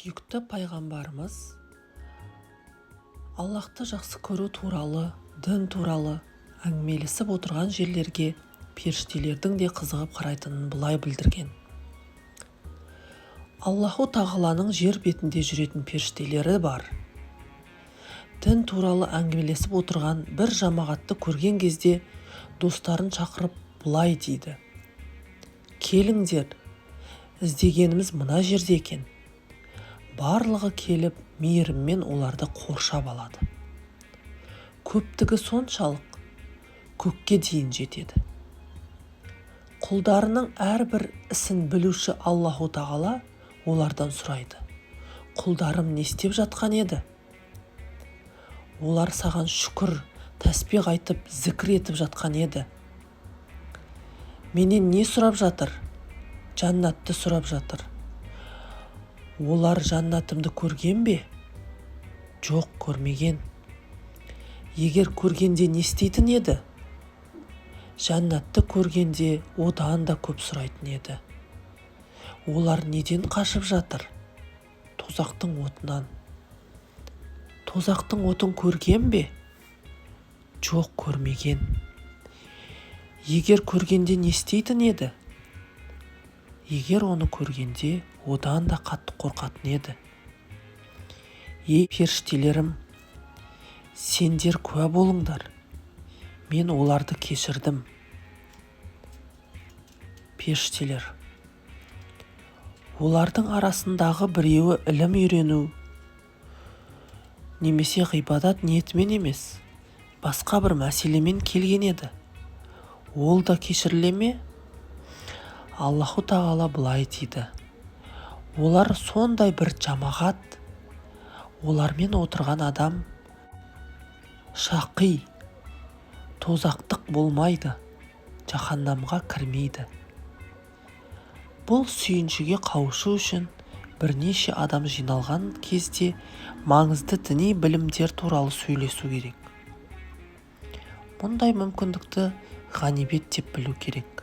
Сүйікті пайғамбарымыз Аллаһты жақсы көру туралы, дін туралы әңгімелесіп отырған жерлерге періштелердің де қызығып қарайтынын былай білдірген: Аллаһу тағаланың жер бетінде жүретін періштелері бар. Дін туралы әңгімелесіп отырған бір жамағатты көрген кезде достарын шақырып былай дейді: «Келіңдер, іздегеніміз мына жерде екен». Барлығы келіп, мейіріммен оларды қоршап алады. Көптігі соншалық, көкке дейін жетеді. Құлдарының әрбір ісін білуші Аллаһу тағала олардан сұрайды: «Құлдарым не істеп жатқан еді?» «Олар саған шүкір, тәсбих айтып, зікір етіп жатқан еді». «Менен не сұрап жатыр?» «Жәннатты сұрап жатыр». «Олар жәннатымды көрген бе?» «Жоқ, көрмеген». «Егер көргенде не істейтін еді?» «Жәннатты көргенде одан да көп сұрайтын еді». «Олар неден қашып жатыр?» «Тозақтың отынан». «Тозақтың отын көрген бе?» «Жоқ, көрмеген». «Егер көргенде не істейтін еді?» «Егер оны көргенде, одан да қатты қорқатын еді». «Ей, періштелерім, сендер куә болыңдар, мен оларды кешірдім». Періштелер: «Олардың арасындағы біреуі ілім үйрену немесе ғибадат ниетімен емес, басқа бір мәселемен келген еді. Ол да кешіріле ме?» Аллаһу тағала былай дейді: «Олар сондай бір жамағат, олармен отырған адам шақи, тозақтық болмайды, жаһаннамға кірмейді». Бұл сүйіншіге қауышу үшін бірнеше адам жиналған кезде маңызды діни білімдер туралы сөйлесу керек. Мұндай мүмкіндікті ғанибет деп білу керек.